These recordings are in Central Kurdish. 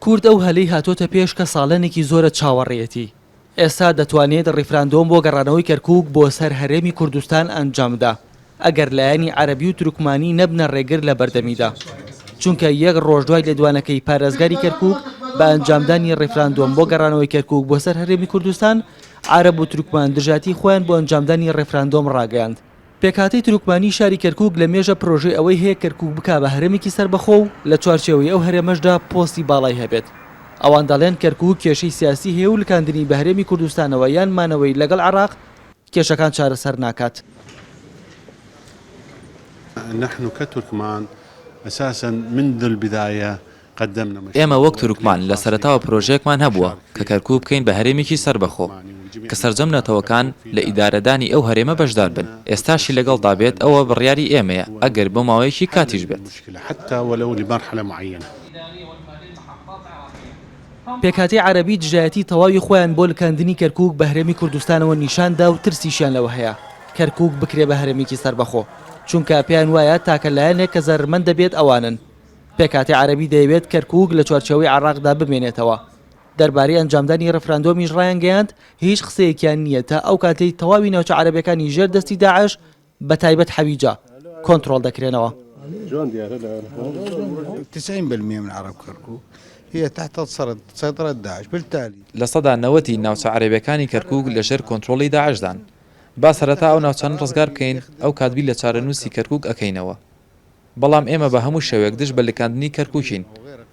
کورد ئەو هەلەی هاتۆتە پێش کە ساڵانێکی زۆرە چاوەڕێیەتی، ئێستا دەتوانێت ڕیفراندۆم بۆ گەڕانەوەی کەرکوک بۆ سەر هەرێمی کوردستان ئەنجامبدا ئەگەر لایەنی عەرەبی و تورکمانی نەبنە ڕێگر لە بەردەمیدا. چونکە یەک ڕۆژ دوای لێدوانەکەی پارێزگاری کەرکوک بە ئەنجامدانی ڕیفراندۆم بۆ گەڕانەوەی کەرکوک بۆ سەر هەرێمی کوردستان، عەرەب و تورکمان دژایەتی خۆیان بۆ ئەنجامدانی ڕیفراندۆم ڕاگەیاند. پێکهاتەی تورکمانی شاری کەرکوک لە مێژە پرۆژەی ئەوەی هەیە کەرکوک بکا بە هەرێمێکی سەربەخۆ و لە چوارچێوەی ئەو هەرێمەشدا پۆستی باڵای هەبێت. ئەوان دەڵێن کەرکوک کێشەی سیاسی هەیە و لکاندنی بە هەرێمی کوردستانەوە یان مانەوەی لەگەڵ عێراق کێشەکان چارەسەر ناکات. نحن كتركمان اساسا منذ البداية ئێمە وەک تورکمان لە سەرەتاوە پرۆژەیەکمان هەبووە کە کەرکوک بکەین بە هەرێمێکی سەربەخۆ کە سەرجەم نەتەوەکان لە ئیدارەدانی ئەو هەرێمە بەشدار بن، ئێستاشی لەگەڵدا بێت ئەوە بڕیاری ئێمەیە ئەگەر بۆ ماوەیەکی کاتیش بێت. پێکهاتەی عەرەبی دژایەتی تەواوی خۆیان بۆ لکاندنی کەرکوک بە هەرێمی کوردستانەوە نیشان دا و ترسیشیان لەوە هەیە کەرکوک بکرێ بە هەرێمێکی سەربەخۆ چونکە پێیان وایە تاکە لایەنێک کە زەرەرمەند دەبێت ئەوانن. پێکهاتەی عەرەبی دەیەوێت کەرکووک لە چوارچێوەی عێراقدا بمێنێتەوە. دەربارەی ئەنجامدانی ڕیفراندۆمیش ڕایانگەیاند، هیچ قسەیەکیان نییە تا ئەو کاتەی تەواوی ناوچە عەرەبیەکانی ژێر دەستی داعش بە تایبەت حەویجە کۆنترۆڵ دەکرێنەوە. 90% ی ناوچە عەرەبیەکانی کەرکووک لەژێر کۆنترۆڵی داعشدان. با سەرەتا ئەو ناوچانە ڕزگار بکەین، ئەو کات بیر لە چارەنووسی کەرکووک ئەکەینەوە. بەڵام ئێمە بە هەموو شێوەیەک دژ بە لکاندنی کەرکوکین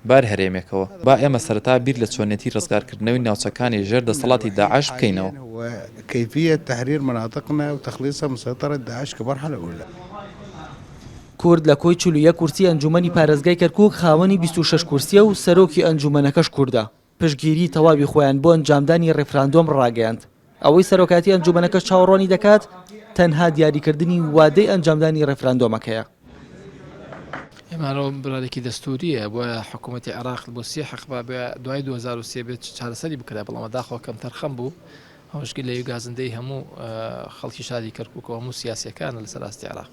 بە هەر هەرێمێکەوە. با ئێمە سەرەتا بیر لە چۆنیەتی ڕزگارکردنەوەی ناوچەکانی ژێر دەسەڵاتی داعش بکەینەوە. کورد لە کۆی 41 کورسی ئەنجوومەنی پارێزگای کەرکوک خاوەنی 26 کورسییە و سەرۆکی ئەنجوومەنەکەش کوردە. پشتگیری تەواوی خۆیان بۆ ئەنجامدانی ڕیفراندۆم ڕاگەیاند. ئەوەی سەرۆکایەتی ئەنجومەنەکەش چاوەڕوانی دەکات تەنها دیاریکردنی وادەی ئەنجامدانی ڕیفراندۆمەکەیە. ئێمانەوە بڕیارێکی دەستوورییە، بۆیە حکوومەتی عێراق بۆ سێ حەقبە دوای 2003 بێت چارەسەری بکرا، بەڵام بەداخەوە کەمتەرخەم بوو. ئەوەش گلەیی و گازندەی هەموو خەڵکی شاری کەرکووک و هەموو سیاسییەکانە لەسەر ئاستی عێراق.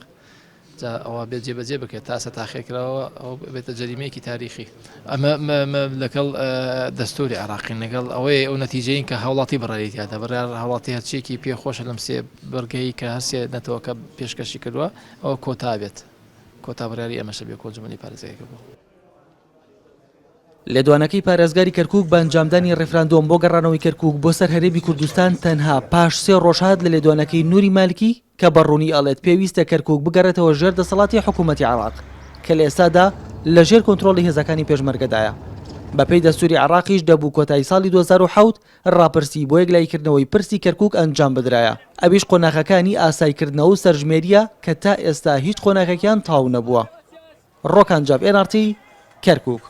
جا ئەوە بێت جێبەجێ بکرێت تا ئێستا تاخێر کراوە ئەوە بێتە جەریمەیەکی تاریخی ئەمە لەگەڵ دەستوری عێراقی لەگەڵ ئەوەی ئەو نەتیجەین کە هاوڵاتی بڕیاری تیادا بڕیار هاوڵاتی هەرچیەکی پێ خۆشە لەم سێ بڕگەی کە هەرسێ نەتەوەکە پێشکەشی کردووە ئەوە کۆتا بێت کۆتا بڕیاری ئێمەشە بێ کۆنجومەنی پارێزگایەکە بوو. لێدوانەکەی پارێزگاری کەرکوک بە ئەنجامدانی ڕیفراندۆم بۆ گەڕانەوەی کەرکوک بۆ سەر هەرێمی کوردستان تەنها پاش سێ ڕۆژ هات لە لێدوانەکەی نوری مالکی کە بە ڕوونی ئەڵێت پێویستە کەرکوک بگەڕێتەوە ژێر دەسەڵاتی حکوومەتی عێراق کە لە ئێستادا لە ژێر کۆنترۆڵی هێزەکانی پێشمەرگەدایە. بەپێی دەستوری عێراقیش دەبوو کۆتایی ساڵی 2007 ڕاپرسی بۆ یەکلاییکردنەوەی پرسی کەرکوک ئەنجام بدرایە ئەویش قۆناغەکانی ئاساییکردنەوە و سەرژمێرییە کە تا ئێستا هیچ قۆناغێکیان تەواو نەبووە. ڕۆکان جاف، ئێن ئاڕ تی، کەرکوک.